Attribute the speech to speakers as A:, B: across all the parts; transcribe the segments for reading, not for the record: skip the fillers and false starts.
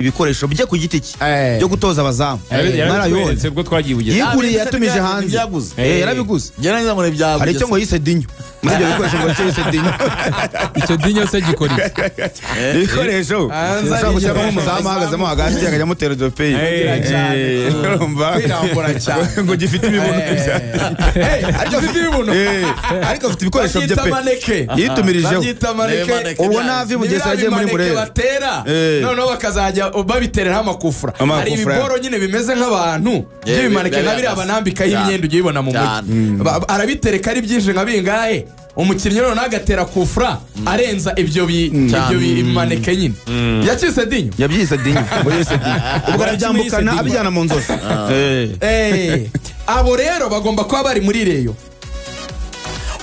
A: Ibikoresho bye ku giti cye byo gutoza abazamu
B: narabibonye ubwo twagiye
A: bugeze yiguriye, yatumije hanze, yarabiguze. Hari icyo ngo yise dinyo muri ibyo bikoresho, ngo icyo yise dinyo.
C: Icyo dinyo se gikora
A: iki? Ibikoresho ushobora gushyiramo nk'umuzamu ahagazemo hagati, akajya amutera udupeyi, ngo gifite ibibuno, ariko afite ibikoresho bye pe yitumirijeho. Ubwo navi Bugesera agiye muri Murera,
D: noneho bakazajya babitereraho amakufura. Hari ibiboro nyine bimeze nk'abantu by'ibimaneke nka biriya banambikaho imyenda ujya ubibona mu mujyi, arabitereka ari byinshi nka bingahe, umukinnyi noneho agatera kufura arenza ibyo bimaneke nyine. Yakise dinyo,
A: yabyise dinyo, ubwo arabyambukana abijyana mu nzozi.
D: Abo rero bagomba kuba bari muri Rayon.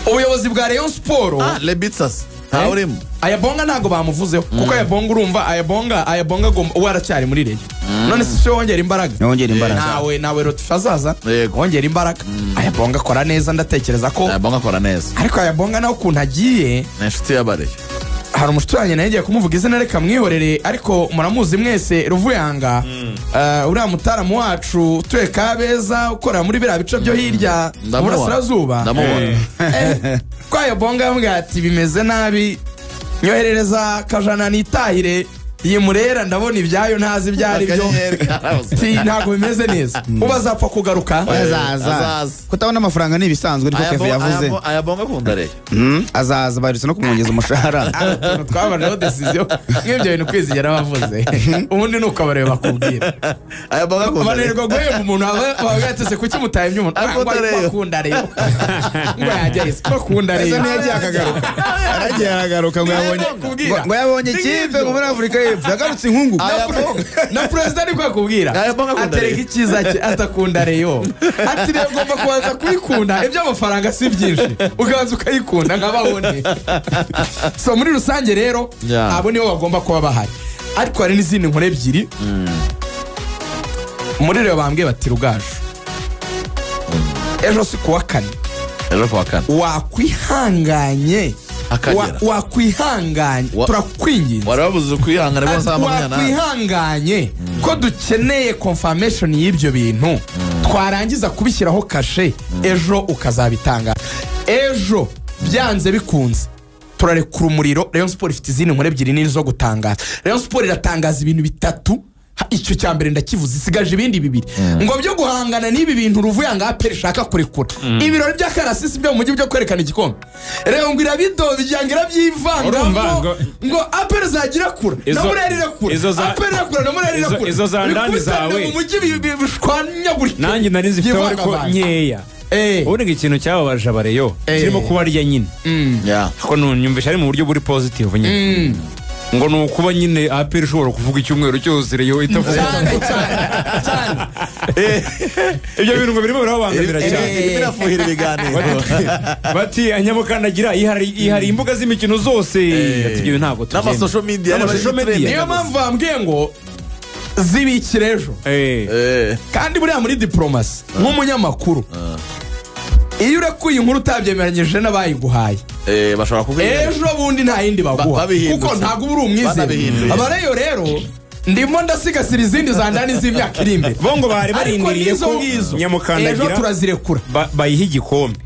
D: Ubuyobozi bwa Rayon Sport
E: Lebitsas ntawurimo.
D: Ayabonga ntabwo bamuvuzeho kuko Ayabonga, urumva, Ayabonga agomba uwo aracyari muri Rayon. None se wongera imbaraga,
A: wongera imbaraga
D: nawe Rotifa azaza wongera imbaraga. Ayabonga akora neza, ndatekereza ko
E: Ayabonga akora neza,
D: ariko Ayabonga nawe ukuntu agiye
E: ni inshuti y'abareyo.
D: Hari umushuti wanjye nawe ngiye kumuvuga izina, reka mwihorere, ariko muramuzi mwese, Ruvuyanga, uriya mutaramu wacu utuye Kabeza ukorera muri biriya bice byo hirya mu burasirazuba. Ko Ayabonga yambwiye ati bimeze nabi, nyoherereza kajana nitahire iyi Murera, ndabona ibyayo ntazi ibyo ari byo, ntabwo bimeze neza, uba azapfa kugaruka.
A: Azaza, kutabona amafaranga ni ibisanzwe, niko Kevin yavuze.
E: Ayabonga akunda Rayon,
A: azaza, baherutse no kumwongeza umushahara.
D: Twabajeho decision nk'ibyo bintu kwizigera bavuze, ubundi ni uko abareba bakubwira.
E: Ayabonga akunda Rayon,
D: bananirwa guhemba umuntu bavuga ati se kuki mutahembye umuntu, ngo akunda Rayon, ngo yajya ese ko akunda Rayon.
A: Ese ntiyagiye akagaruka, yaragiye aragaruka, ngo yabonye ikipe ngo muri Afurika yagarutse inkungu.
D: Na perezida niko akubwira, atereka icyiza cye atakunda Rayon, ati rero ugomba kubanza kuyikunda, iby'amafaranga si byinshi, ukabanza ukayikunda nk'ababone. So muri rusange rero abo nibo bagomba kuba bahari, ariko hari n'izindi nkuru ebyiri muri Rayon. Bambwiye bati Rugaju, ejo si kuwa kane,
E: ejo kuwa kane
D: wakwihanganye, wakwihanganye, turakwinginze,
E: warabuze kwihangana,
D: wakwihanganye ko dukeneye confirmation y'ibyo bintu, twarangiza kubishyiraho kashe ejo ukazabitanga. Ejo byanze bikunze turarekura umuriro. Rayon Sport ifite izindi nkuru ebyiri nini zo gutangaza. Rayon Sport iratangaza ibintu bitatu, icyo cya mbere ndakivuze, isigaje ibindi bibiri ngo byo guhangana n'ibi bintu Ruvuyanga APR ishaka kurekura. Ibirori by'akarasisi byo mu mujyi byo kwerekana igikombe, rero ngo irabidobya, irabyivangamo, ngo APR zagira kura na Murera irakura, APR irakura na Murera irakura,
B: izo za ndani zawe
D: mu mujyi bishwanyagurika.
B: Nanjye nari nzifite ariko nkeya. Ubundi ikintu cyababaje abareyo kirimo kubarya nyine, ko nyumvisha ari mu buryo buri positive nyine, ngo ni ukuba nyine APR ishobora kuvuga icyumweru cyose Rayon itavuga
D: cyane.
B: Ibyo bintu ngo birimo birababangamira cyane,
E: birafuhira ibiganiro.
B: Bati Nyamukandagira ihari imbuga z'imikino zose, ati ibyo ntabwo
E: tubyemera, n'ama social media.
D: Niyo mpamvu bambwiye ngo zibikire ejo. Kandi buriya muri diplomasi nk'umunyamakuru, iyo urekuye inkuru utabyemeranyije n'abayiguhaye, ejo bundi nta yindi baguha, kuko ntabwo uba uri umwizerwa. Abareyo rero ndimo ndasigasira izindi za ndani z'imyaka iri imbere,
B: bo ngo bari barindiriye ko Nyamukandagira
D: ejo turazirekura
B: bayiha igikombe,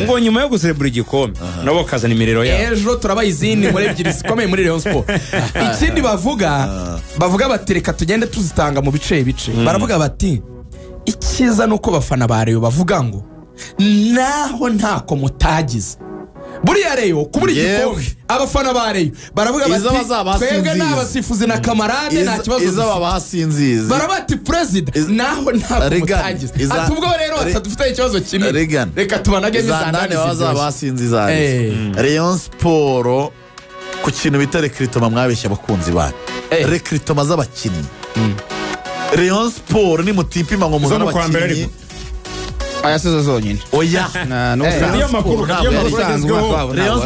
B: ngo nyuma yo guserebura igikombe nabo bakazana imiriro yabo.
D: Ejo turabaha izindi nkuru ebyiri zikomeye muri Rayon Sport. Ikindi bavuga bati reka tugende tuzitanga mu bice bice. Baravuga bati icyiza ni uko bafana ba Rayon bavuga ngo naho ntako mutagize. Buriya Rayon kubura igikombe, abafana ba Rayon baravuga bati twebwe n'abasifuzi na kamarade nta kibazo,
E: izo babasinzizi
D: barabati perezida naho ntako mutagize, ati ubwo rero batadufite ikibazo kinini, reka tubanage
E: n'izandane bazabasinziza. Rayon Sport ku kintu bita recruitment mwabeshya abakunzi banyu, recruitment z'abakinnyi. Rayon Sport ni mutipima ngo muzane abakinnyi
A: aya sizo zonyine.
E: Oya,
B: niyo makuru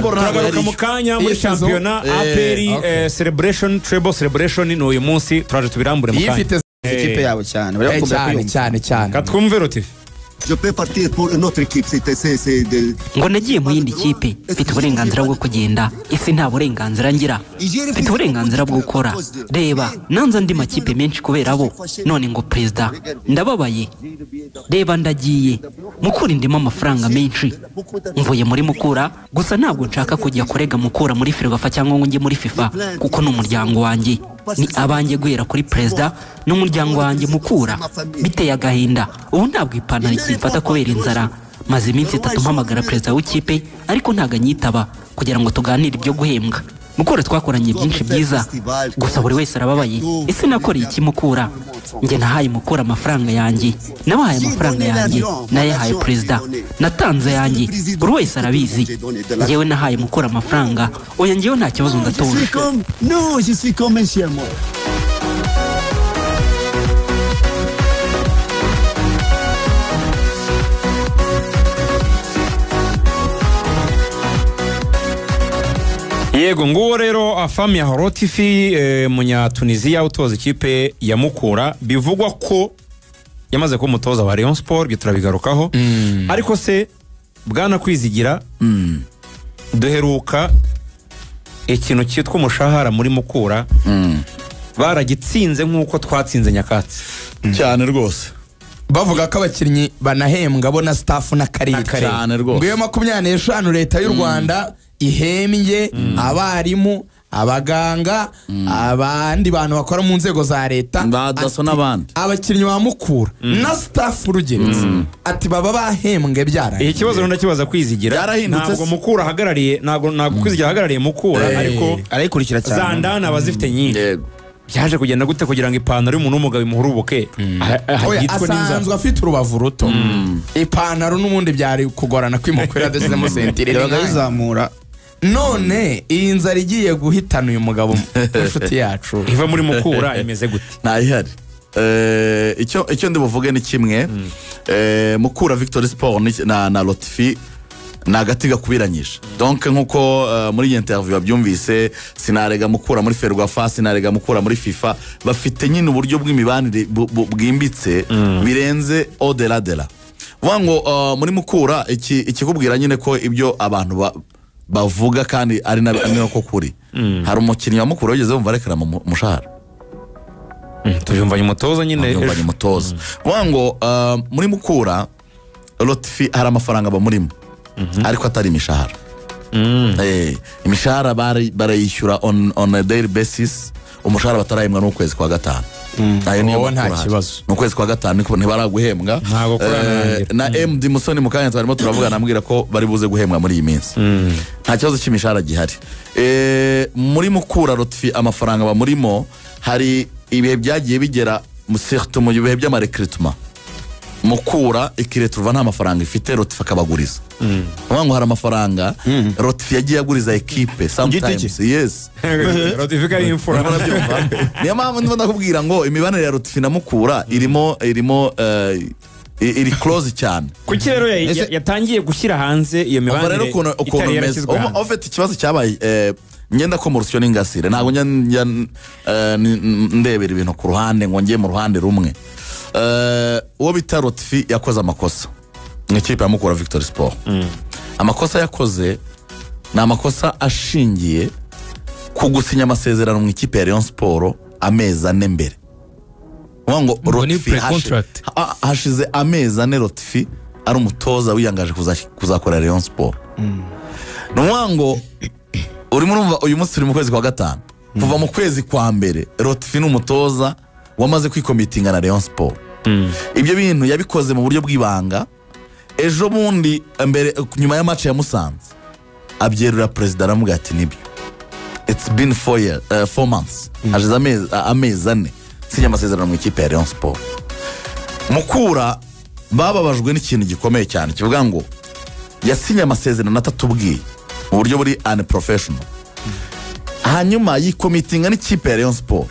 B: turagaruka mu kanya muri shampiyona APR celebration, treble celebration ni uyu munsi, turaje tubirambure mu kanya.
A: Ikipe yabo cyane
D: cyane cyane cyane.
B: Katwumve Rotifa.
F: Je peux partir pour une autre équipe.
G: Ngo nagiye mu yindi kipe, mfite uburenganzira bwo kugenda. Ese nta burenganzira ngira? Mfite uburenganzira bwo gukora. Reba, nanze andi makipe menshi kubera bo. None ngo perezida, ndababaye. Reba ndagiye. Mukura ndimo amafaranga menshi. Mvuye muri Mukura, gusa ntabwo nshaka kujya kurega Mukura muri Ferwafa cyangwa ngo njye muri FIFA, kuko ni umuryango wanjye. Ni abanjye guhera kuri perezida n'umuryango wanjye Mukura. Biteye agahinda. Ubu ntabwo ipantaro ikimfata kubera inzara. Maze iminsi 3 mpamagara perezida w'ikipe ariko ntago anyitaba kugira ngo tuganire ibyo guhembwa. Mukura twakoranye byinshi byiza, gusa buri wese arababaye. Ese nakoreye iki Mukura? Njye nahaye Mukura amafaranga yanjye, nabahaye amafaranga yanjye, nayahaye perezida, natanze yanjye, buri wese arabizi. Njyewe nahaye Mukura amafaranga, oya njyewe nta kibazo ndatuje.
F: Non, je suis comme un chien moi.
B: Yego nguwo rero Afami Harotifi munya-Tunisia utoza ikipe ya Mukura, bivugwa ko yamaze kuba umutoza wa Rayon Sport, ibyo turabigarukaho. Ariko se bwana Kwizigira, duheruka ikintu cyitwa umushahara muri Mukura baragitsinze nk'uko twatsinze Nyakatsi
E: cyane rwose.
D: Bavuga ko abakinnyi banahembwa bo na staff n'akarere
E: cyane rwose.
D: Ngo 25 leta y'u Rwanda ihembye abarimu, abaganga, abandi bantu bakora mu nzego za leta,
E: badaso n'abandi,
D: abakinnyi ba Mukura na staff rugeretse ati baba bahembwe byaraye.
B: Ikibazo ndakibaza Kwizigira, ntabwo Mukura ahagarariye, ntabwo Kwizigira ahagarariye Mukura, ariko
A: arayikurikira cyane.
B: Zandana abazifite nyinshi. Byaje kugenda gute kugira ngo ipantaro y'umuntu w'umugabo imuhurubuke?
D: Ahitwa n'inzara. Asanzwe afite urubavu ruto. Ipantaro n'ubundi byari kugorana kwimukwira adashyizemo sentire.
A: Yabagayizamura.
D: None iyi nzara igiye guhitana uyu mugabo inshuti yacu
B: iva muri Mukura imeze gute?
E: Ntayihari. Icyo ndi buvuge ni kimwe. Mukura Victory Sport na Lotfi ni agati gakubiranyije. Donc nkuko muri iyi interview babyumvise, sinarega Mukura muri Ferwafa, sinarega Mukura muri FIFA, bafite nyine uburyo bw'imibanire bwimbitse birenze au-delà de la. Vuga ngo muri Mukura ikikubwira nyine ko ibyo abantu bavuga kandi ari nako kuri. Hari umukinnyi wa Mukura wigeze wumva arekera mu mushahara.
B: Tubyumvanye umutoza nyine.
E: Tubyumvanye umutoza. Vuga ngo muri Mukura Lotfi hari amafaranga bamurimo. Ariko atari imishahara. Imishahara barayishyura on a daily basis. Umushahara batarahembwa n'ukwezi kwa 5.
D: Ayo nta kibazo.
E: N'ukwezi kwa 5 niko ntibaraguhembwa. Na MD Musoni mu kanya twarimo turavuga nambwira ko bari buze guhembwa muri iyi minsi. Nta kibazo cy'imishahara gihari. Muri Mukura Lotfi amafaranga bamurimo, hari ibihe byagiye bigera surtout mu bihe by'amarecruitment. Mukura ikireturuva nta mafaranga ifite, Lotfi akabaguriza. Ngo hari amafaranga Lotfi yagiye aguriza equipe sometimes. Yes.
B: Lotfi kari imfura.
E: Niyo mpamvu ndimo ndakubwira ngo imibanire ya Lotfi na Mukura irimo iri close cyane.
B: Kuki rero yatangiye gushyira hanze iyo mibanire?
E: Rero ukuntu meze. Ofite ikibazo cyabaye ngenda ko mu rusyo n'ingasire. Ntabwo njya ndebera ibintu ku ruhande ngo ngiye mu ruhande rumwe. Uwo bita Lotfi yakoze amakosa mu ikipe ya Mukura Victory Sport. Amakosa yakoze ni amakosa ashingiye ku gusinya amasezerano mu ikipe ya Rayon Sport amezi 4 mbere. Ngo Lotfi hashize amezi 4 Lotfi ari umutoza wiyangaje kuzakora Rayon Sport. Ngo urimo urumva uyu munsi turi mu kwezi kwa 5. Kuva mu kwezi kwa 1 Lotfi ni umutoza wamaze kwikomitinga na Rayon Sport. Ibyo bintu yabikoze mu buryo bw'ibanga. Ejo bundi mbere nyuma ya match ya Musanze abyerura president aramubwira ati nibyo. It's been 4 months. Hashize amezi 4 sinya amasezerano mu ikipe ya Rayon Sport. Mukura bababajwe n'ikintu gikomeye cyane kivuga ngo yasinye amasezerano atatubwiye mu buryo buri unprofessional. Hanyuma yikomitinga n'ikipe ya Rayon Sport.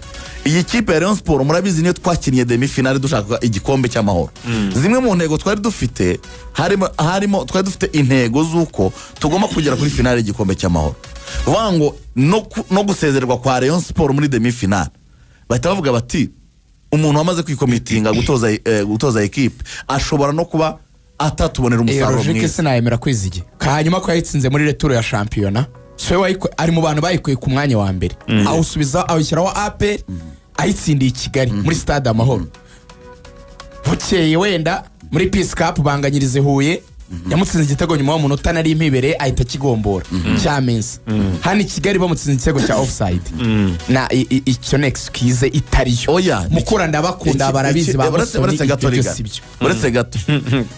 E: Iyi kipe ya Rayon Sport murabizi niyo twakiniye demi finale dushaka igikombe cy'amahoro. Zimwe mu ntego twari dufite harimo twari dufite intego z'uko tugomba kugera kuri finale y'igikombe cy'amahoro. Vuga ngo no gusezererwa kwa Rayon Sport muri demi finale. Bahita bavuga bati umuntu wamaze kwikomitinga gutoza equipe ashobora no kuba Atatubonera umusaruro
D: mwiza. Logique sinayemera kwizige. Hanyuma ko yayitsinze muri retour ya shampiyona, so ari mu bantu bayikuye ku mwanya wa mbere. Awusubiza awushyiraho APR ayitsindiye i Kigali muri stade Amahoro. Bukeye wenda muri Peace Cup banganyirize Huye, yamutsinze igitego nyuma y'umunota nari impibere ahita kigombora cyamense. Hano i Kigali bamutsinze igitego cya offside. Na icyo ni excuse itariyo. Mukura ndabakunda barabizi bamusoni
E: uretse gato.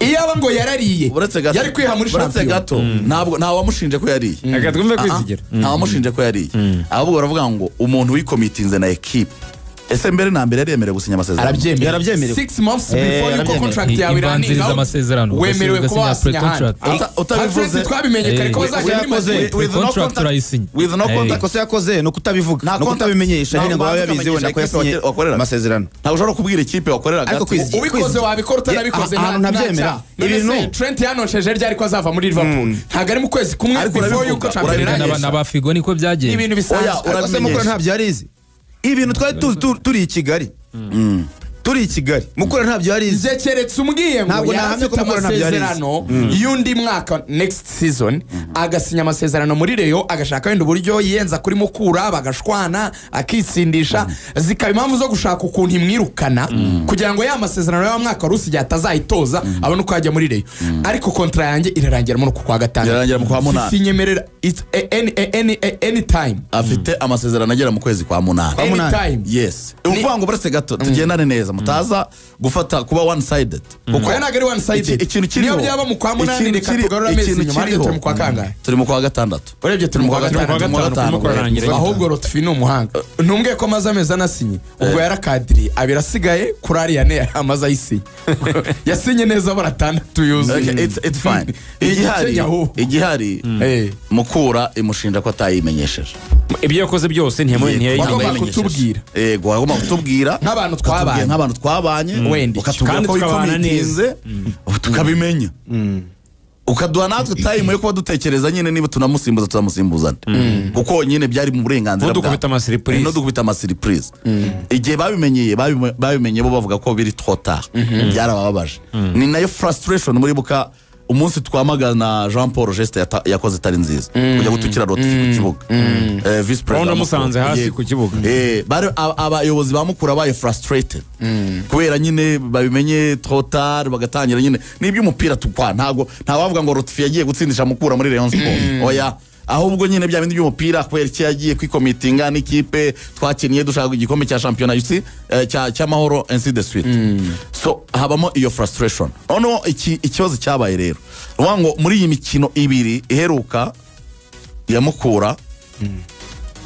D: Iyo aba ngo yarariye yari kwiha muri
E: shampiyona. Uretse gato ntabwo nta wamushinje ko yariye.
B: Reka twumve kwizigira.
E: Nta wamushinje ko yariye. Ahubwo baravuga ngo umuntu wikomitinze na equipe. Ese mbere na mbere yaremerewe gusinya amasezerano.
A: Yarabyemerewe.
D: 6 months before you contract yawe
C: irangira amasezerano
D: wemerewe kuba wasinya ahandi.
E: Utabivuze
D: twabimenye kare ko bazajya muri Madrid
C: with no contract,
E: with no contract
A: kosa yakoze no kutabivuga no kutabimenyesha nyine ngo babe yabizi wenda ko yasinye amasezerano.
E: Ntabwo ushobora kubwira ikipe wakorera gato.
D: Ubikoze wabikora utanabikoze
A: ntabyemera.
D: Ibintu Trent yanosheje ryari ko azava muri Liverpool. Ntabwo ari mu kwezi kumwe before you contract irangira.
C: Na bafigo niko byagenze.
D: Ibintu bisanzwe.
A: Urabimenya ntabyo yarizi. Ibintu twari turi i Kigali. Turi i Kigali. Mukura ntabyo yarize.
D: Keretse umbwiye ngo
A: yahamye ko Mukura ntabyo yarize.
D: Y'undi mwaka next season agasinya amasezerano muri Rayon agashaka wenda uburyo yenza kuri Mukura bagashwana akitsindisha zikaba impamvu zo gushaka ukuntu imwirukana kugira ngo ya masezerano y'uwo mwaka wari usigaye atazayitoza abone uko yajya muri Rayon. Ariko kontra yanjye irarangira muri uku kwa gatanu.
E: Irarangira mu kwa munani.
D: Sinyemerera any time.
E: Afite amasezerano agera mu kwezi kwa munani.
D: Anytime.
E: Yes. Uvuga ngo buretse gato tugendane neza mutaza gufata kuba one sided.
D: Kuko ntabwo ari one sided.
E: Ikintu kiriho.
D: Niyo byaba mu kwa munani reka tugarura amezi inyuma ariko turi mu kwa kangahe?
E: Turi mu kwa gatandatu.
D: Urebye turi mu kwa gatanu. Ahubwo Lotfi ni umuhanga. Ntumbwiye ko amaze amezi anasinye. Ubwo yarakadiriye abiri asigaye kuri ariya ne amaze ayisinye. Yasinye neza bara atandatu yuzuye.
E: Okay, it's fine. Igihari Mukura imushinja ko atayimenyesheje.
B: Ibyo yakoze byose
D: ntiyagomba kutubwira.
E: Yego, agomba kutubwira
D: nk'abantu twabanye.
E: Nk'abantu twabanye ukatubwira ko wikomitinze tukabimenya. Ukaduha natwe time yo kuba dutekereza nyine niba tunamusimbuza tuzamusimbuza. Kuko nyine byari mu burenganzira
B: bwa. No
E: dukubita ama surprise. Igihe babimenyeye babimenye bo bavuga ko biri trop tard. Byarabababaje. Ni nayo frustration muri buka umunsi twamagana Jean Paul Geste yakoze itari nziza kujya gutukira Lotfi ku kibuga. Vice president
B: musanze hasi ku kibuga.
E: Bari abayobozi ba Mukura baye frustrated kubera nyine babimenye trop tard bagatangira nyine nibyo umupira tukwa ntago ntawavuga ngo Lotfi yagiye gutsindisha Mukura muri Rayon Sport. Oya, ahubwo nyine bya bindi by'umupira kubera iki yagiye kwikomitinga n'ikipe twakiniye dushaka igikombe cya shampiyona y'isi cy'amahoro ainsi de suite. So habamo iyo frustration. Ono ikibazo cyabaye rero ngo muri iyi mikino ibiri iheruka ya Mukura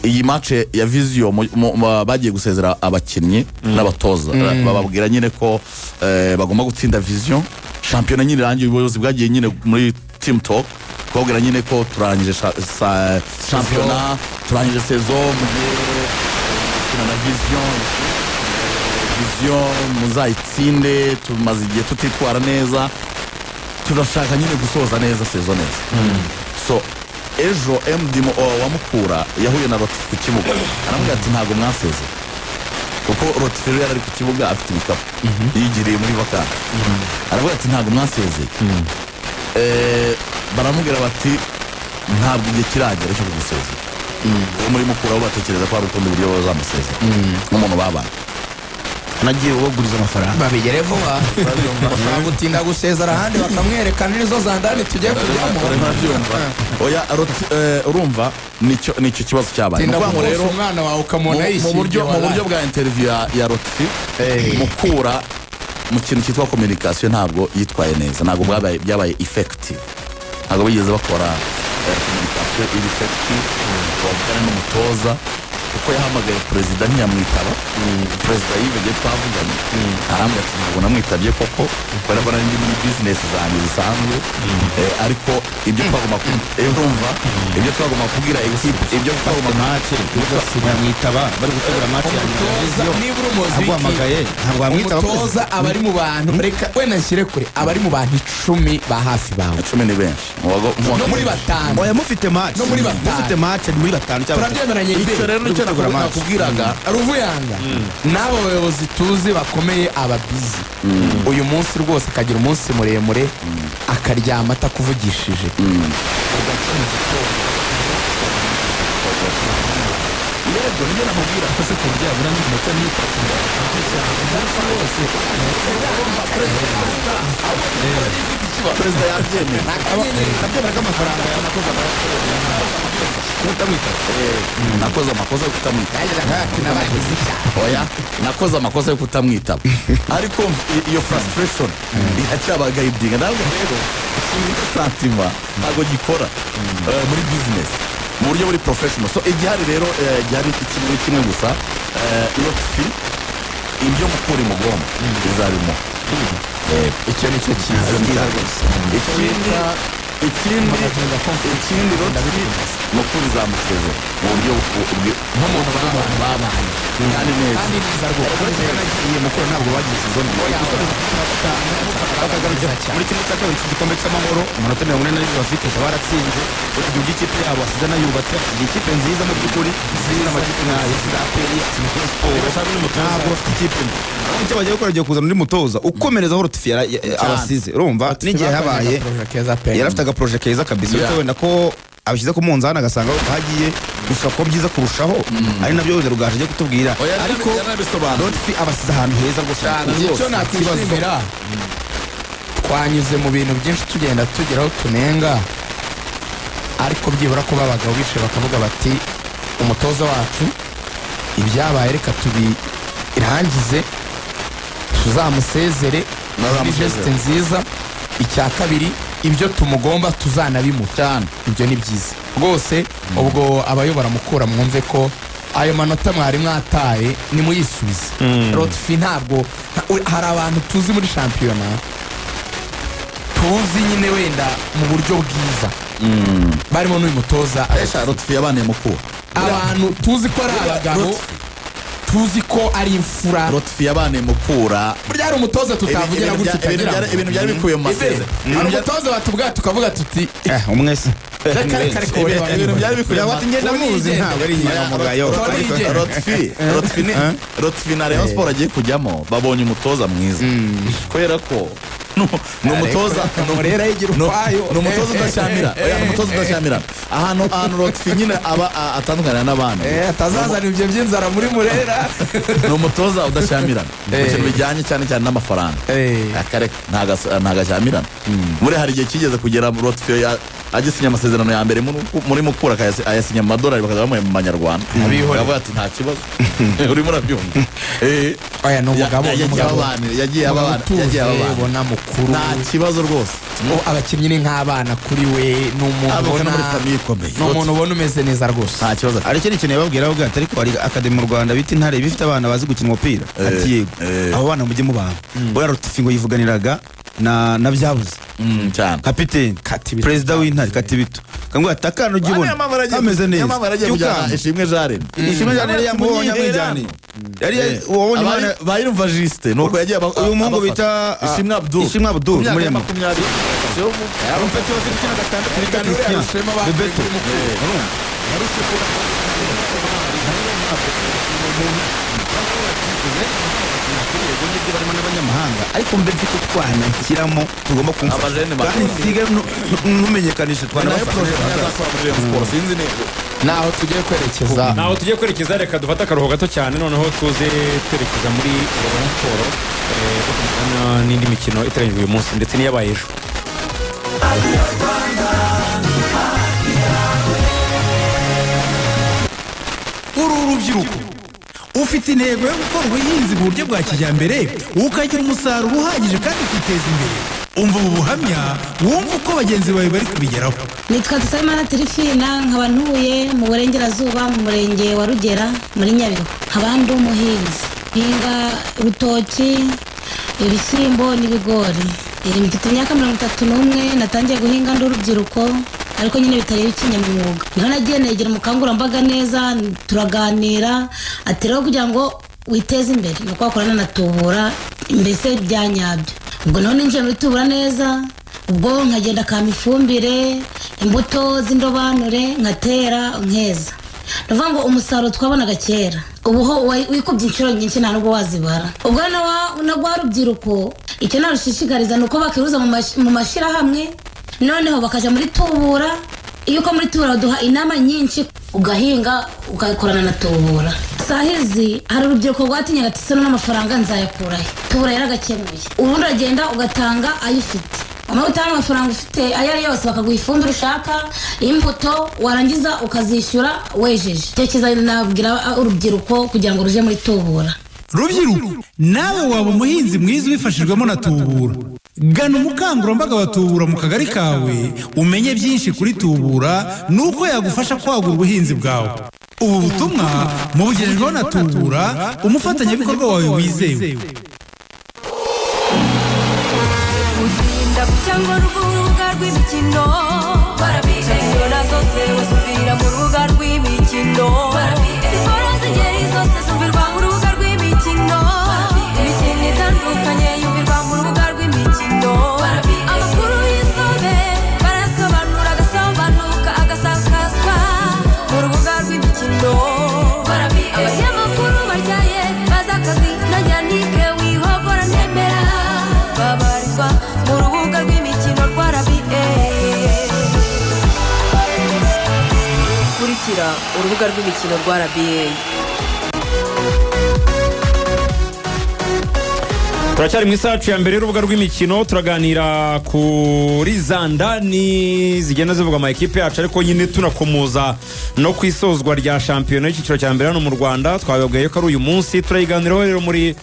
E: iyi match ya Vision bagiye gusezera abakinnyi n'abatoza bababwira nyine ko bagomba gutsinda Vision shampiyona nyine irangiye ubuyobozi bwagiye nyine muri team talk kubabwira nyine ko turangije shampiyona turangije saison mugiye na Vision muzayitsinde tumaze igihe tutitwara neza turashaka nyine gusoza neza saison neza. So ejo MD wa Mukura yahuye na Lotfi ku kibuga aramubwira ati ntabwo mwaseze kuko Lotfi yari ari ku kibuga afite ibikapu yigiriye muri vacances aravuga ati ntabwo mwasezeye. Baramubwira bati ntabwo igihe kiragera cyo kugusezera. Uwo muri Mukura bo batekereza ko hari ukundi buryo bazamusezera nk'umuntu babana
A: nagiye ubaguriza amafaranga
D: babigere vuba bashobora gutinda gusezera ahandi bakamwerekana nizo zandani tugiye kujyamo.
E: Oya urumva nicyo kibazo cyabaye.
D: Tinda rero umwana wawe ukamubona
E: yishimye mu buryo bwa interview ya Lotfi Mukura mu kintu cyitwa communication ntabwo yitwaye neza ntabwo byabaye effective ntabwo bigeze bakora communication effective bavugana n'umutoza kuko yahamagaye perezida ntiyamwitaba. Perezida yibege twavuganye arambwira ati ntabwo namwitabye koko kubera ko nari ndi muri business zanjye zisanzwe ariko ibyo twagomba urumva ibyo twagomba kubwira equipe ibyo twagomba
A: match ntiyamwitaba bari gutegura match ya Vision
D: niba uri umuzi
A: aguhamagaye ntabwo wamwitaba.
D: Umutoza abari mu bantu reka wenda nshyire kure abari mu bantu 10 ba hafi bawe
E: 10 ni benshi
D: no muri batanu
A: oya mufite match
D: no muri batanu
A: mufite match muri batanu
D: cyangwa turabyemeranye
E: icyo rero nicyo nakubwiraga
D: Ruvuyanga n'abo bayobozi tuzi bakomeye aba busy uyu munsi rwose akagira umunsi muremure akaryama atakuvugishije
E: yego nibyo namubwira
C: ese ku buryo yabura n'iminota n'itatu
E: perezida yabyemeye
A: nabyemera ko amafaranga yanakoze
E: nakoze amakosa yo kutamwitaba oya nakoze amakosa yo kutamwitaba ariko iyo frustration iracyabagayidinga ntabwo rero ikintu santima ntabwo gikora muri business mu buryo buri professional so igihari rero igihari kimwe kimwe gusa Lotfi ibyo mukura imugomba izabimo
D: icyo ni cyo cyiza
E: ikindi Lotfi mukura izamusezera mu buryo
D: nk'umuntu babanye
E: kandi neza
D: kandi neza rwose
A: mukura ntabwo bagize season bakagarukira muri kimwe cya kabiri cy'igikombe cy'amahoro amanota 42 bafite baratsinze utugira ikipe yabo asize anayubatse ikipe nziza mu by'ukuri nziza amakipe nka APR Sport ntabwo bafite ikipe mbi icyo bagiye gukora bagiye kuzana undi mutoza ukomereza aho Lotfi abasize urumva n'igihe habaye yari afite agaproje keza kabisa uretse wenda ko abishyize ku munzani agasanga hagiye gushaka ko byiza kurushaho ari nabyo wenda Rugaju agiye kutubwira ariko Lotfi abasize ahantu heza rwose
D: icyo nakwishimira twanyuze mu bintu byinshi tugenda tugeraho tunenga ariko byibura ko abagabo bicaye bakavuga bati umutoza wacu ibyabaye reka tubirangize tuzamusezere ni geste nziza icya kabiri ibyo tumugomba tuzanabimuha
E: cyane
D: ibyo ni byiza rwose ubwo abayobora mukura mwumve ko ayo manota mwari mwataye nimuyisubize Lotfi ntabwo hari abantu tuzi muri shampiyona tuzi nyine wenda mu buryo bwiza barimo n'uyu mutoza
E: Lotfi yabaniye mukura
D: abantu tuzi ko ari abagabo tuzi ko ari imfura
E: Lotfi yabaniye mukura
D: burya hari umutoza tutavugira gutya utagira
E: ibintu byari bikuye mu masezerano
D: hari umutoza batubwira tukavuga tuti
A: umwese
E: ibintu byari bikuye
A: mu ngenda muzi ntabwo ari inyangamugayo
E: Lotfi na Rayon Sport agiye kujyamo babonye umutoza mwiza kubera ko ni umutoza ni umutoza udashyamira oya ni umutoza udashyamira ahantu Lotfi nyine aba atandukana n'abandi
D: atazazana ibyo by'inzara muri Murera
E: ni umutoza udashyamirana mu kintu bijyanye cyane cyane n'amafaranga akareka ntagashymirana muri hari igihe kigeze kugera Lotfi agisinya amasezerano ya mbere muri Mukura ayasinya mu madolari bakaza bamuha mu manyarwanda akavuga ati nta kibazo urimo urabyumva
D: oya ni umugabo
E: yagiye ababana
D: ubona mukuru
E: nta kibazo rwose
D: abakinnyi ni nk'abana kuri we ni umuntu ubona ni umuntu ubona umeze neza rwose
E: nta kibazo
A: hari ikindi kintu yababwira avuga ati ariko hari akademi mu Rwanda bita Intare bifite abana bazi gukina umupira ati yego abo bana mujye mubana buriya Lotfi ngo yivuganiraga na byabuze
E: cyane
A: kapiteni perezida w'Intare Katibito kangwa atakano ugibona kameze neza
E: Ishimwe Jaren
A: Ishimwe Jaren yari yamubonye amwijyaniye yari wabonye umwana
E: bayirumva Juste nuko yagiye
A: uyu muhungu bita
E: Ishimwe Abdul
A: Ishimwe Abdul muri 20 yari umfite wose gukina gatandatu bita Christian Bebeto barimo n'abanyamahanga ariko mbe mfite utwana nshyiramo tugomba kumfasha kandi nsige ntumenyekanishe
D: naho tugiye kwerekeza
B: naho tugiye kwerekeza reka dufate akaruhuko gato cyane noneho tuze twerekeza muri Rayon Sport n'indi mikino iteganyijwe uyu munsi ndetse n'iyabaye ejo
H: Uru rubyiruko ufite intego yo gukora ubuhinzi mu buryo bwa kijyambere ukagira umusaruro uhagije kandi ukiteza imbere umva ubu buhamya wumva uko bagenzi bawe bari kubigeraho.
I: Nitwa Dusabimana Tirifina nkaba ntuye mu burengerazuba mu murenge wa Rugera muri Nyabihu nkaba ndi umuhinzi mpinga urutoki ibishyimbo n'ibigori mfite imyaka 31 natangiye guhinga ndi urubyiruko ariko nyine bitari ikinyamwuga niho nagiye negera umukangurambaga neza turaganira ati rero kugira ngo witeze imbere ni uko wakorana na Tubura mbese bya nyabyo ubwo niho ninjiye muri Tubura neza ubwo nkagenda akampa ifumbire imbuto z'indobanure nkatera nkeza Ndavuga ngo umusaruro twabonaga kera ubu ho wikubye inshuro nyinshi nta nubwo wazibara. Ubwo na rwa rubyiruko icyo narushishikariza ni uko bakiruza mu mashyirahamwe, noneho bakajya muri Tubura. Iyo uko muri Tubura baduha inama nyinshi, ugahinga ugakorana na Tubura. Sahizi hari urubyiruko rwatinyaga ati se n'amafaranga nzayakurahe, Tubura yaragakemuye. Ubundi uragenda ugatanga ayo ufite, wamara gutanga amafaranga ufite ayo ari yose bakaguha ifumbire ushaka, imbuto, warangiza ukazishyura wejeje. Icyo kiza nabwira urubyiruko kugira ngo ruje muri Tubura.
H: Rubyiruko, nawe waba umuhinzi mwiza ubifashijwemo na Tubura. Gana umukangurambaga wa Tubura mu kagari kawe, umenye byinshi kuri Tubura nuko yagufasha kwagura ubuhinzi bwawe. Ubu butumwa mubugejejweho na Tubura, umufatanyabikorwa wawe wizewe.
J: Cyangwa urubuga rw'imikino shampiyona zose wasubira mu rubuga rw'imikino, siporo z'ingeri zose zumvirwa mu rubuga rw'imikino, imikino itandukanye yumvirwa mu rubuga rw'imikino, amakuru y'isobe barasobanura agasobanuka agasakazwa mu rubuga rw'imikino, abanyamakuru baryaye bazakazi na Yannick wihogora ntemera babarizwa mu rubuga rw'imikino rwa RBA. Kurikira urubuga rw'imikino rwa RBA.
B: Turacyari mu isaha ya mbere y'urubuga rw'imikino, turaganira kuri zandani zigenda zivuga ama ekipe yacu, ariko nyine tunakomoza no ku isozwa rya shampiyona y'icyiciro cya mbere hano mu Rwanda. Twababwiye ko ari uyu munsi, turayiganiraho rero muri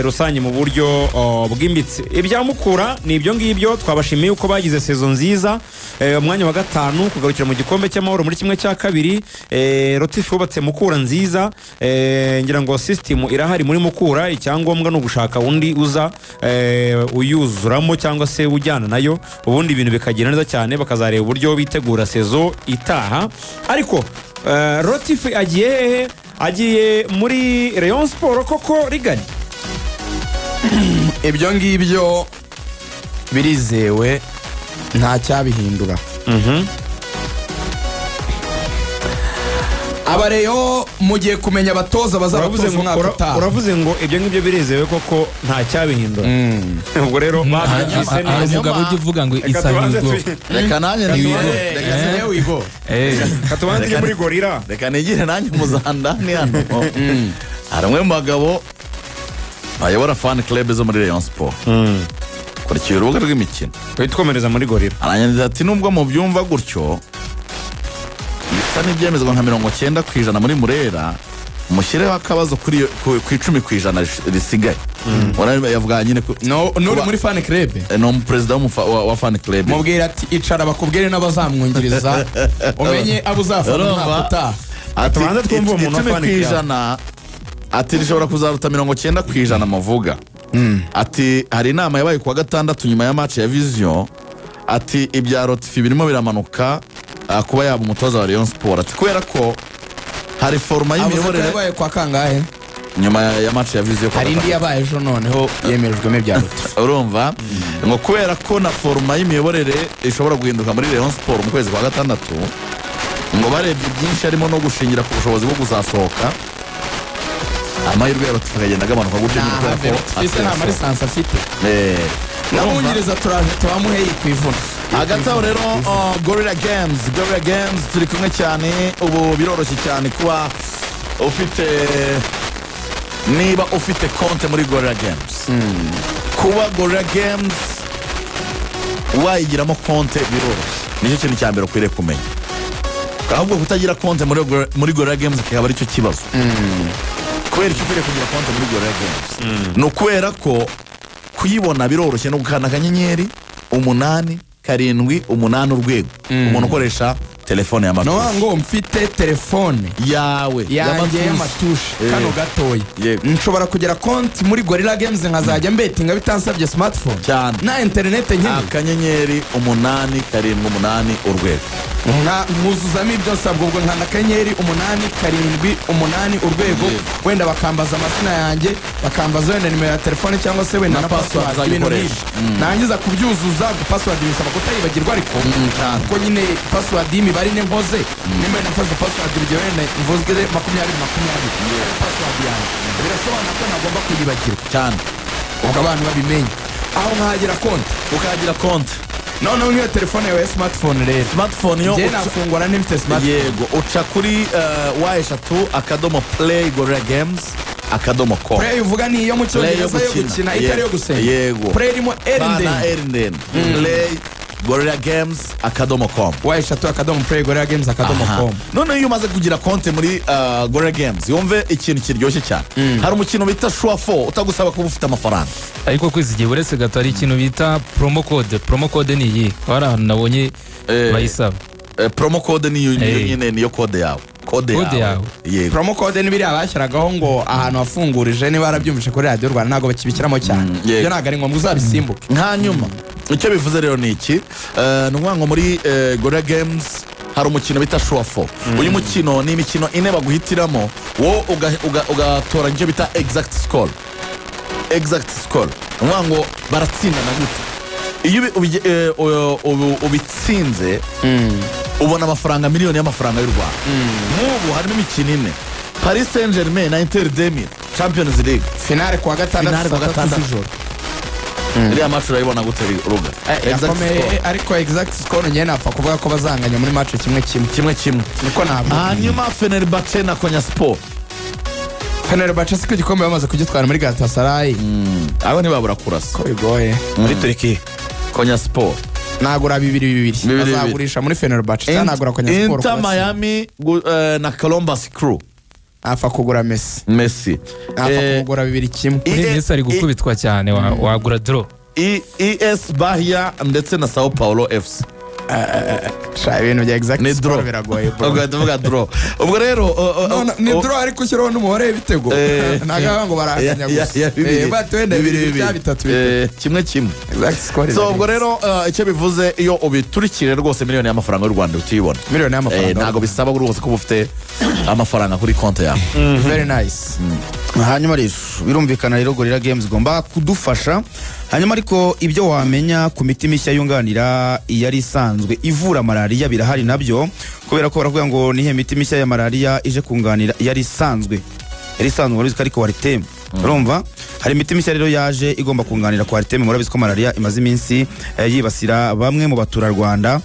B: rusange mu buryo bwimbitse. Ibya Mukura ni ibyo ngibyo, twabashimiye uko bagize sezo nziza, umwanya wa 5 kugarukira mu gikombe cy'amahoro muri 1/2. Rotifi wubatse Mukura nziza, ngira ngo system irahari muri Mukura, icyangombwa ni ugushaka undi uza uyuzuramo cyangwa se ujyana nayo, ubundi ibintu bikagenda neza cyane, bakazareba uburyo bitegura sezo itaha. Ariko Rotifi agiye hehe? Agiye muri Rayon Sport koko rigani?
D: Ibyo ngibyo birizewe nta cyabihindura. Abareyo mugiye kumenya abatoza bazabatoza umwaka utaha.
B: Uravuze ngo ibyo ngibyo birizewe koko nta cyabihindura. Ubwo rero babyise
C: neza. Umugabo ujye uvuga ngo isahigo.
E: Reka nanjye
D: reka wigo.
B: Katubanze muri Gorira.
E: Reka nigire nanjye muzanda ni hano. Hari umwe mu bagabo bayobora fan club zo muri Rayon Sport. Kurikiye urubuga rw'imikino.
B: Witwomereza muri Gorira.
E: Aranyanditse ati nubwo mu byumva gutyo bisa n'ibyemezwa nka 90% muri Murera, mushyireho akabazo kuri ku 10% risigaye. Yavuga nyine
D: no nuri muri fan club,
E: no president wa fan club
D: mubwira ati icara bakubwire n'abazamwungiriza umenye abo uzafana umwaka utaha.
E: Ati twumva umuntu wa fan club ati rishobora kuzaruta 90% muvuga. Ati hari inama yabaye kuwa gatandatu nyuma ya match ya Vision, ati ibya Rotifi birimo biramanuka kuba yaba umutoza wa Rayon Sport, ati kubera ko hari forma y'imiyoborere
D: yabaye kwa kangahe
E: nyuma ya match ya Vision,
D: hari indi yabaye ejo noneho yemerejwemo ibya Rotifi.
E: Urumva ngo kubera ko na forma y'imiyoborere ishobora guhinduka muri Rayon Sport mu kwezi kwa gatandatu, ngo barebye byinshi harimo no gushingira ku bushobozi bwo kuzasohoka, amahirwe ya Rotifi akagenda agabanuka gutyo.
D: Nyine nta marisansi afite. N'abungiriza turaje tubamuhe yikwivuna.
E: Hagati aho rero Gorilla Games, Gorilla Games turi kumwe cyane. Ubu biroroshye cyane kuba ufite, niba ufite konte muri Gorilla Games, kuba Gorilla Games wayigiramo konte biroroshye, nicyo kintu cya mbere ukwiriye kumenya. Ahubwo kutagira konte muri Gorilla Games kikaba aricyo kibazo. Kubera icyo ukwiriye kugira konte muri Gorilla Games ni ukubera ko kuyibona biroroshye no gukanda akanyenyeri 8 7 8 urwego. Umuntu ukoresha telefone y'amatushe.
D: No ngo mfite telefone
E: yawe
D: yanjye y'amatushe kano gatoya, nshobora kugira konti muri Gorilla Games nkazajya mbetinga bitansabye smartphone
E: cyane
D: na internet nkeneye.
E: Akanyenyeri 8 7 8 urwego.
D: Nkuzuzamo ibyo nsabwa, ubwo nkanda *878 urwego, wenda bakambaza amazina yanjye, bakambaza wenda nimero ya telefone cyangwa se wenda na password, ibintu nk'ibyo. Nangiza kubyuzuza, password bisaba kutayibagirwa, ariko kuko nyine password y'imibare ine nkoze, nimba nafashe password urugero wenda mvuze 20 20 password yanjye, birasobanura ko ntagomba kuyibagirwa
E: cyane,
D: ubwo abantu babimenye. Aho nkagira konti,
E: ukagira konti.
D: Noneho nk'iyo telefone yawe ya smartphone rero,
E: smartphone yo
D: njye nafungura n'imfite smartphone.
E: Yego, uca kuri w3.playgorillagames.com.
D: Play uvuga ni iyo mu cyongereza yo gukina, itari yo gusenga.
E: Yego.
D: Play irimo R
E: ndende. playgorillagames.com.
D: w3.playgorillagames.com.
E: Noneho iyo umaze kugira konti muri Gorilla Games, yumve ikintu kiryoshye cyane. Hari umukino bita Sure 4 utagusaba kuba ufite amafaranga.
C: Ariko kwizigiye uretse gato hari ikintu bita promo code. Promo code ni iyi hari ahantu nabonye bayisaba.
E: Promo code ni nyine niyo code yawe. Code yawe. Yego.
D: Promo code ni biriya bashyiragaho ngo ahantu wafungurije, niba barabyumvise kuri Radio Rwanda ntabwo bakibikiramo cyane. Ibyo ntabwo ari ngombwa, uzabisimbuke.
E: Hanyuma icyo bivuze rero ni iki? Ni ukuvuga ngo muri Gorilla Games hari umukino bita Sure 4. Uyu mukino ni imikino ine baguhitiramo, wowe ugatoranya icyo bita exact score. Exact score. Ni ukuvuga ngo baratsindana gute? Iyo ubitsinze ubona amafaranga miliyoni y'amafaranga y'u Rwanda. Nk'ubu harimo imikino ine: Paris Saint-Germain na Inter de Milan, Champions League
D: finale kuwa gatandatu z'ijoro.
E: Iriya match urayibona gute Ruga?
D: Yakomeye, ariko exact score njye napfa kuvuga ko bazanganya muri match kimwe kimwe. Niko navuga.
E: Hanyuma Fenerbahce na Konyaspor.
D: Fenerbahce si ku gikombe bamaze kugitwara muri Galatasaray.
E: Abo ntibabura kurasa.
D: Ko bigoye.
A: Muri Turkiya
E: Konyaspor
D: nagura 2-2 bazagurisha muri Fenerbahce, cyangwa nagura Konyaspor.
E: Inter Miami na Columbus Crew.
D: Afa kugura Messi. Afa kugura 2-1.
C: Muri Messi ari gukubitwa cyane, wagura draw.
E: ES Bahia ndetse na Sao Paulo FC.
D: Sha ibintu bya exact score biragoye bro.
E: Ubwo tuvuga draw. Ubwo rero
D: ni draw ariko ushyiraho n'umubare w'ibitego. Ntago ngo baranganya gusa. Batwende 2 3
E: kimwe kimwe.
D: Exact score.
E: So ubwo rero icyo bivuze iyo ubiturikire rwose miliyoni y'amafaranga y'u Rwanda utiyibona.
D: Miliyoni y'amafaranga.
E: Ntago bisaba rwose kuba ufite amafaranga kuri konti yawe.
D: Very nice.
A: Hanyuma rero birumvikana rero Gorilla Games igomba kudufasha. Hanyuma ariko ibyo wamenya ku miti mishya yunganira iyari isanzwe ivura malaria birahari nabyo, kubera ko baravuga ngo nihe miti mishya ya malaria ije kunganira iyari isanzwe. Yari isanzwe murabizi ko ariko Coartem. Urumva hari imiti mishya rero yaje igomba kunganira Coartem. Murabizi ko malaria imaze iminsi yibasira bamwe mu baturarwanda,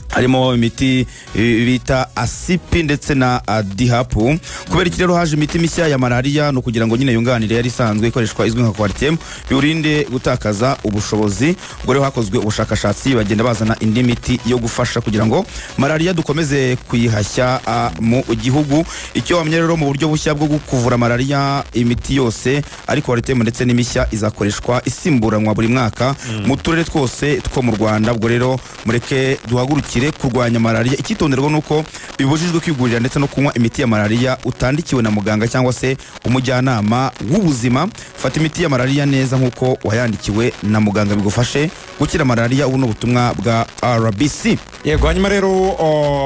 A: harimo imiti bita asipi ndetse na dihapu. Kubera iki rero haje imiti mishya ya malaria? No kugira ngo nyine yunganire yari isanzwe ikoreshwa izwi nka Coartem, biurinde gutakaza ubushobozi. Ubwo rero hakozwe ubushakashatsi, bagenda bazana indi miti yo gufasha kugira ngo malaria dukomeze kuyihashya mu gihugu. Icyo wamenye rero mu buryo bushya bwo kuvura malaria, imiti yose ari Coartem ndetse n'imishya izakoreshwa isimburanwa buri mwaka mu turere twose two mu Rwanda. Ubwo rero mureke duhagurukire kurwanya malaria. Icyitonderwa nuko bibujijwe kwigurira ndetse no kunywa imiti ya malaria utandikiwe na muganga cyangwa se umujyanama w'ubuzima. Fata imiti ya malaria neza nkuko wayandikiwe na muganga, bigufashe gukira malaria. Ubu ni ubutumwa bwa RBC.
B: Yego, hanyuma rero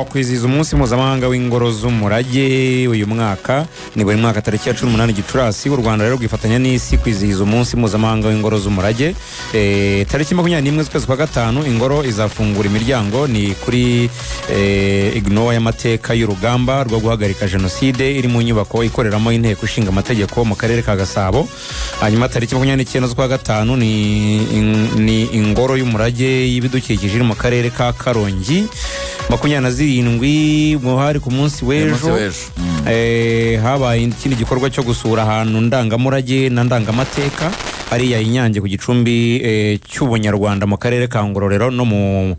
B: kwizihiza umunsi mpuzamahanga w'ingoro z'umurage uyu mwaka ni buri mwaka tariki ya 18 Gicurasi. U Rwanda rero rwifatanya n'isi kwizihiza umunsi mpuzamahanga w'ingoro z'umurage. Tariki 21 z'ukwezi kwa gatanu ingoro izafungura imiryango ni kuri ignowa y'amateka y'urugamba rwo guhagarika jenoside iri mu nyubako ikoreramo inteko ishinga amategeko mu karere ka Gasabo. Hanyuma tariki 29 z'ukwa gatanu ni ingoro y'umurage y'ibidukikije iri mu karere ka Karongi. 27 muhari ku munsi w'ejo habaye ikindi gikorwa cyo gusura ahantu ndangamurage na ndangamateka hariya Inyange ku gicumbi cy'ubunyarwanda mu karere ka Ngororero no mu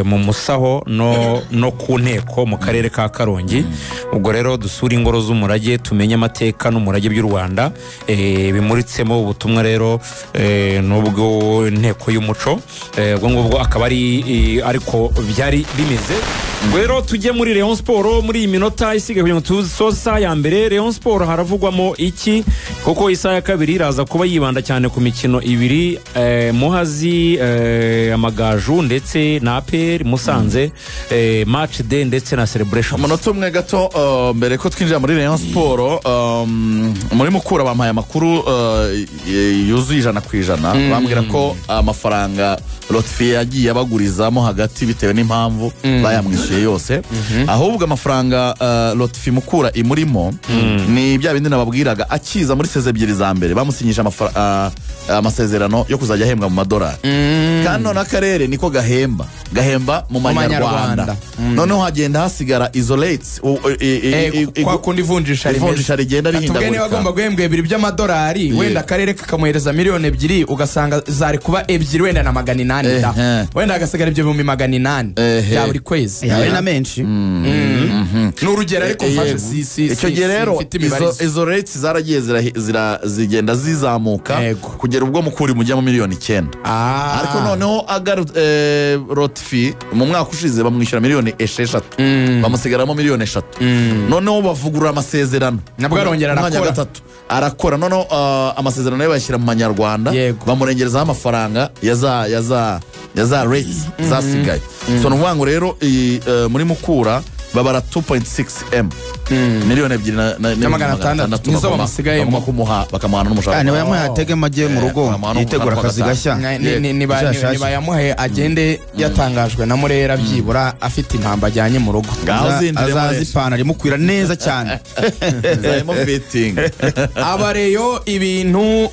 B: Musaho no ku nteko mu karere ka Karongi. Ubwo rero dusura ingoro z'umurage tumenye amateka n'umurage by'u Rwanda, bimuritsemo ubutumwa rero n'ubwo inteko y'umuco. Ubwo ngubwo akaba ari ariko byari bimeze. Rero tujye muri Rayon Sport muri iyi minota isigaye kugira ngo tusoze isaha ya mbere. Rayon Sport haravugwamo iki? Kuko isaha ya kabiri iraza kuba yibanda cyane ku mikino ibiri, Muhazi, Amagaju ndetse na APR Musanze, match day ndetse na celebration.
E: Umunota umwe gato mbere ko twinjira muri Rayon Sport, muri Mukura bampaye amakuru yuzuye 100%, bambwira ko amafaranga Lotfi yagiye abagurizamo hagati bitewe n'impamvu bayamwishyuye yose, ahubwo amafaranga Lotfi Mukura imurimo ni bya bindi nababwiraga akiza muri seze ebyiri za mbere bamusinyisha amasezerano yo kuzajya ahembwa mu madolari, kandi none akarere niko gahemba mu manyarwanda, noneho hagenda hasigara izo rates
D: kwa kundi ivunjisha
E: rigenda rihindagurika.
D: Niba agomba guhembwa 2 by'amadolari wenda akarere kakamuhereza miliyoni 2 ugasanga zari kuba 2 wenda na 800 da, wenda agasigara ibyo 800 bya buri kwezi,
A: ari na menshi.
D: N'urugero ariko mfashe si
E: icyo gihe rero izo rates zaragiye zigenda zizamuka kugera ubwo Mukura mujya mu miliyoni 9. Ariko noneho Lotfi mu mwaka ushize bamwishyura miliyoni 6 bamusigaramo miliyoni 3, noneho bavugurura amasezerano
D: nabwo arongera arakora
E: arakora, noneho amasezerano ye bayashyira mu manyarwanda bamurengerezaho amafaranga ya za rates zasigaye. So ni ukuvuga ngo rero muri Mukura babara 2.6 m miliyoni 2,600
D: nizo bamusigayemo
E: bakamuhana n'umushahara.
A: Niba yamuhaye atege make mu rugo yitegura akazi gashya,
D: niba yamuhaye agende yatangajwe na Murera byibura afite impamba ajyanye mu rugo,
A: azaza ipantaro imukwira neza cyane.
D: Abareyo ibintu